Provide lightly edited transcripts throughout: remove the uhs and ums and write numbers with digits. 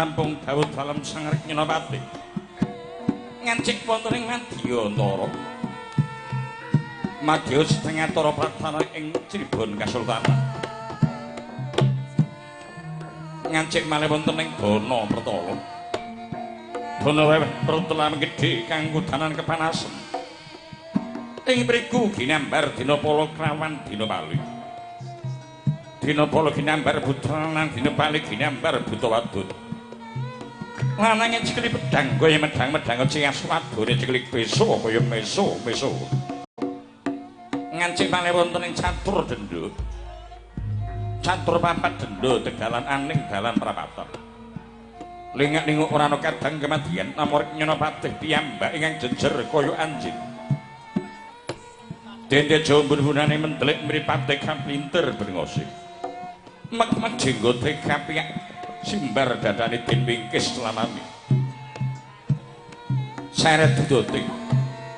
Rampung dawuh dalem Sang Riknyanapati. Ngancik wonten ing Madyantara. Madya setengah tara pratana ing Cirebon Kasultanan. Ngancik malih wonten ing Dana Pertala. Dana weweh pertelan gedhe kang kudanan kepanasan. Ing mriku ginambar dina pala krawan dina pali. Dina pala ginambar buta lan dina pali ginambar buta wadon. Lanange cekeli pedhang kaya medhang-medhang cias wadone cekeli peso kaya meso-meso. Ngancik malih wonten ing catur dendha. Catur papat dendha tegalan aning dalan prapatan. Lingak-linguk ora ana kadang kemadian namung Nyanapatih piyambak ingkang jejer kaya anjing. Dende jombun-bunane mendelik mripate kaplinter brengose. Mek-mek jenggote kapiyak simbar dadane den wingkis lanane. Seret dudote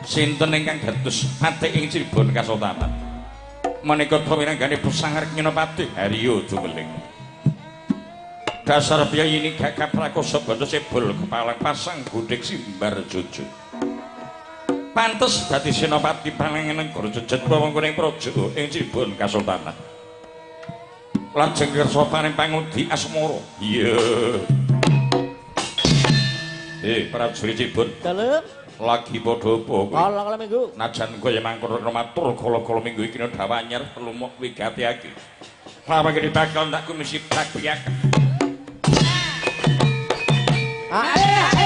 sinten ingkang dados patih ing Cirebon Kasultanan. Menika winanggane Sang Riknyanapatih Haryo Jumeling. Dasar piyayi ini gagap prakosa bandha cebol kepalang pasang gudheg simbar jujur. Pantes dadi senopati paling negara jejet wewengkon ing praja ing Cirebon Kasultanan. Lajeng kersa paring pangudi asmara. Iya. Prajurit Cirebon. Dalem. Lagi padha apa kowe? Kala-kala minggu. Najan kaya mangkono matur kala-kala minggu iki dawanyar perlu mok wigati-ake. Lawan kene bakal tak kumisi bakyak. Ae ae.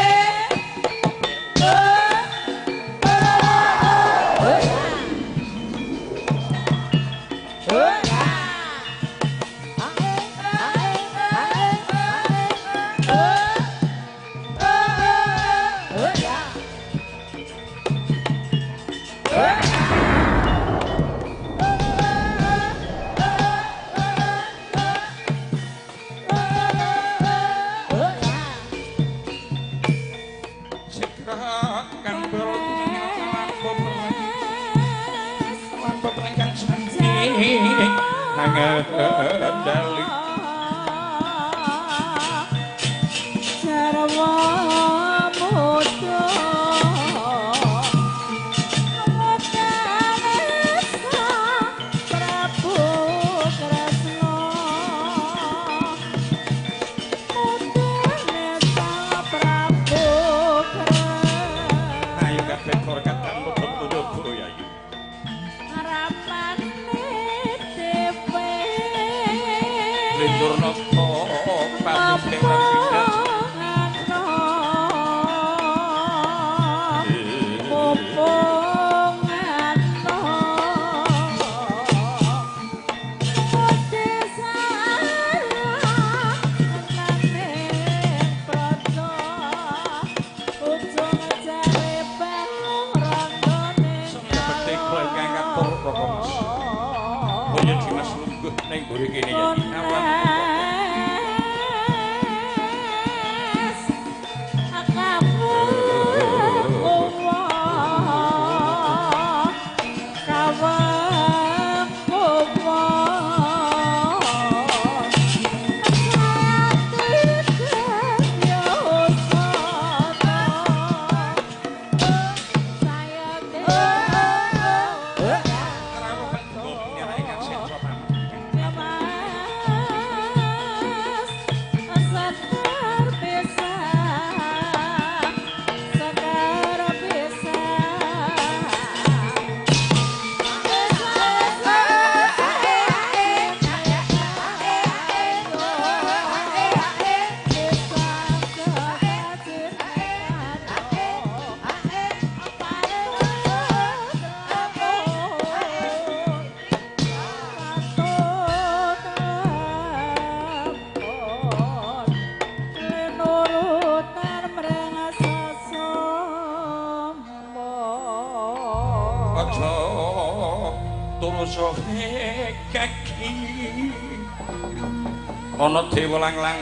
Ana dewa langlang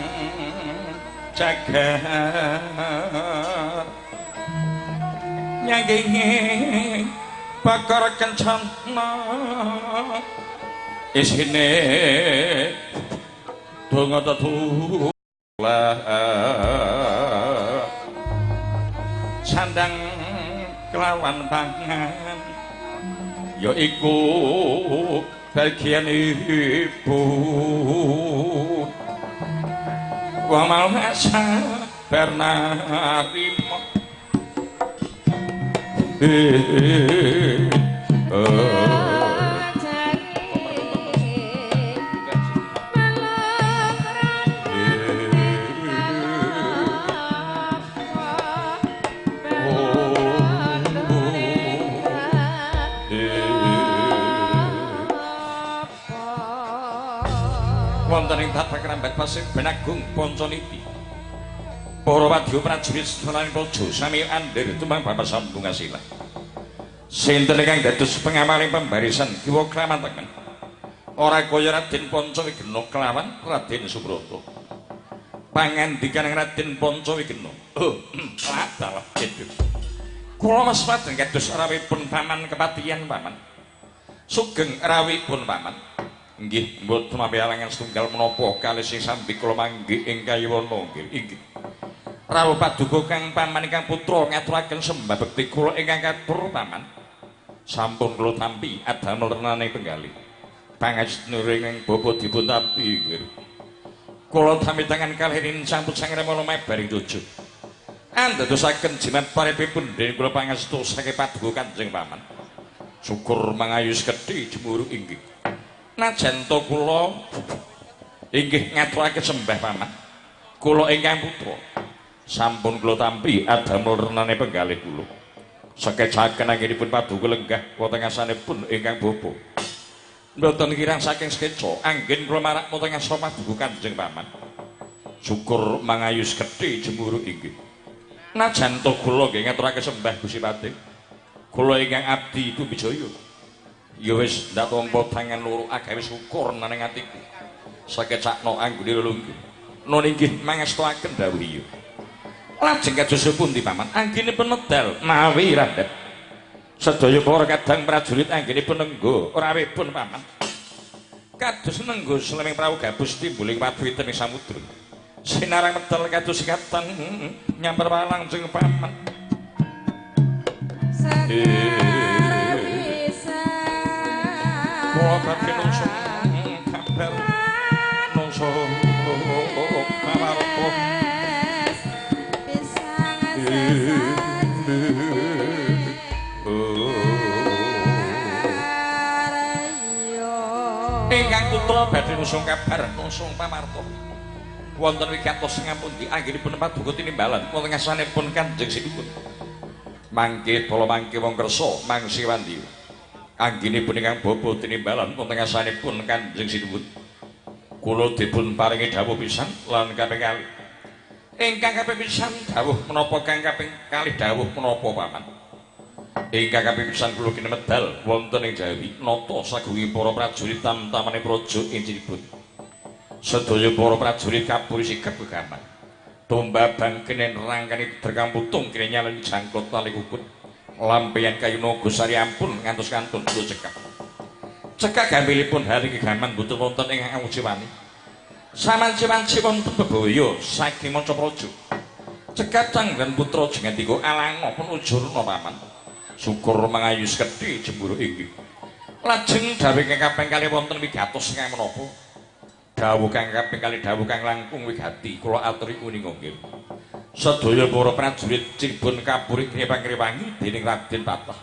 jagat nyangginge bakar kencana isine donga tetu. Sandang kelawan pangan ya iku bagian ibu. Wong mau sabar narima. Wonten ing tata kerambat Paseban Agung Pancaniti. Para wadya prajurit sedaya praja sami andher tumang bapak sambung asilah. Sinten ingkang dados pengamaling pembarisan kiwa kelawan tengen. Ora kaya Raden Pancawigena kelawan Raden Subrata. Pangandikan Raden Pancawigena. Oh, dalah jeduk. Kula waspaden kados rawuhipun paman kepatihan paman. Sugeng rawuhipun paman. Nggih, mboten mawi alangan setunggal menapa kalih sing sambi kula manggih ing kayiwana nggih. Inggih. Rawuh paduka kang paman ingkang putra ngaturaken sembah bekti kula ingkang katur paman. Sampun kula tampi adamel renane penggalih. Pangajenure ingkang bapa dipun tampi nggih. Kula tampi tangan kalih rincang sang remana mabaring tujuh. Andadosaken jimat paripipun dene kula pangestu saking paduka Kanjeng Paman. Syukur mangayu sekedhi jemuru inggih. Najan to kula inggih ngaturake sembah paman. Kula ingkang putra sampun kula tampi adamel renane penggalih kula. Sekecaken anggenipun paduka lenggah wonten ngasanipun ingkang bapa. Mboten kirang saking sekeca anggen kula marak wonten ngasa paduka Kanjeng Paman. Syukur mangayu sekedhi jemuru inggih. Najan to kula nggih ngaturake sembah Gusti Patih. Kula ingkang abdi Tumijaya. Ya wis ndak tampa tangan loro agawe syukur nang atiku. Sakecakno anggone lelungguh. Nun inggih mangestuaken dawuh iya. Lajeng kados pundi paman? Anggenipun medal mawi randhep. Sedaya para kadang prajurit anggenipun nenggo rawuhipun paman. Kados nenggo sleming prau gabus timbuling watu item ing samudra. Sinarang medal kados ikatan nyamper walang jeng paman. Kula badhe nungsung kabar nungsung pawarta ingkang putra badhe nusung kabar nungsung pamarta wonten wigatos ngapundi anggenipun paduka tinimbalan wonten ngasanipun Kanjeng Sinuwun. Mangke bala mangke wong kersa mangsi wandi anggenipun ingkang bapa tinimbalan wonten ngasanipun Kanjeng Sinuwun. Kula dipun paringi dawuh pisan lan kaping kalih. Ingkang kaping pisan dawuh menapa kang kaping kalih dawuh menapa paman? Ingkang kaping pisan kula kinemedal wonten ing Jawi nata sagungi para prajurit tamtamane praja ing Cirebon. Sedaya para prajurit kapuri sikep gegaman. Domba bangkene rangkane derkang putung kene nyaleni jangkot tali kukut. Lampian kayu naga sari ampun ngantos kantun kula cekak. Cekak gambilipun hari gegaman mboten wonten ing awujiwani. Samanci-manci wonten bebaya saking manca praja. Cekak canggan putra jengandika alanga pun ujurna paman. Syukur mangayu sekedhi jemburu inggih. Lajeng dawuh ingkang kaping kalih wonten wigatos ingkang menapa? Dawuh kang kaping kalih dawuh kang langkung wigati kula aturi uninga nggih. Sedaya para prajurit Cirebon kapuri krepang-krepangi dening Raden Patah.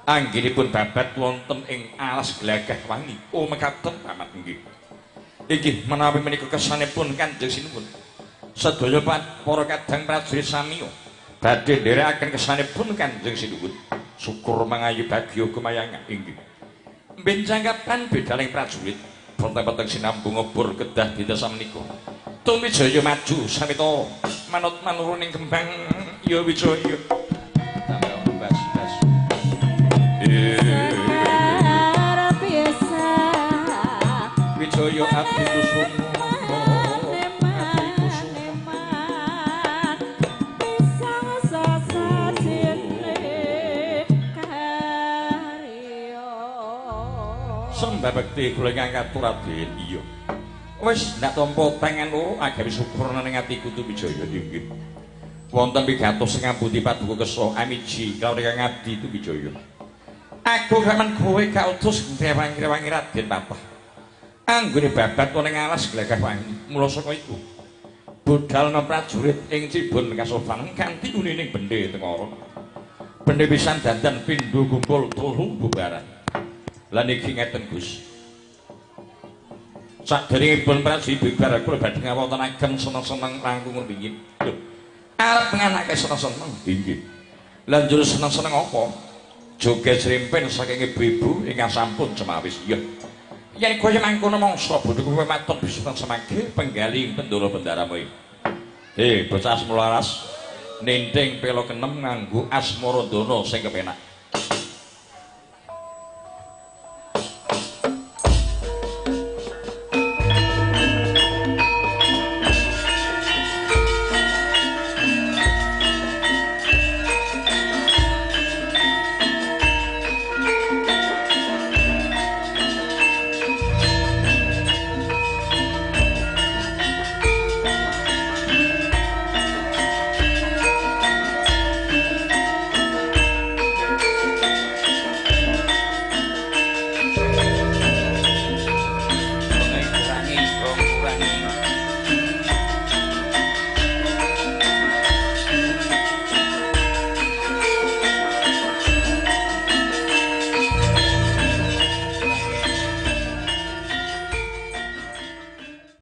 Anggenipun babat wonten ing alas Glagah Wangi. Oh mekaten paman nggih. Inggih menawi menika kesanipun Kanjeng Sinuwun. Sedaya para kadang prajurit samiya badhe nderekaken kesanipun Kanjeng Sinuwun. Syukur mangayu bagya kemayangan inggih. Benjang kapan bedaling prajurit peteng-peteng sinambung obor kedah dinten samenika. Tumijaya maju samita manut manuruning kembang ya wijaya. Tambah bas-bas. Wijaya abdi kusuma. Abdi kusuma. Sembah bekti kula ingkang katur Raden. Iya. Wis ndak tampa tangan loro agawe syukur ning atiku Tumijaya nggih. Wonten pigatos sing ngambuti paduka kersa amiji kawula kang abdi Tumijaya. Aku gamen kowe kautus ngrewangi-rewangi Raden Patah. Anggone babat ning alas glagah wangi. Mula saka iku budalna prajurit ing Cibun kasopan kanthi unining bendhe tengara. Bendhe pisan dandan pindho kumpul telu bubaran. Lan iki ngeten Gus. Saderengipun prajurit bibar kula badhe ngawontenaken seneng-seneng langkung rumiyin. Lho, arep nganake seneng-seneng. Inggih. Lan njur seneng-seneng apa? Joget srimpen saking ibu-ibu ingkang sampun cemawis. Iya. Yen kaya mangkono mangsa bodho kowe maton bisa semangke penggali pendoro bendaramu. Bocah Asmalaras ninting pela kenem nganggo asmarandana sing kepenak.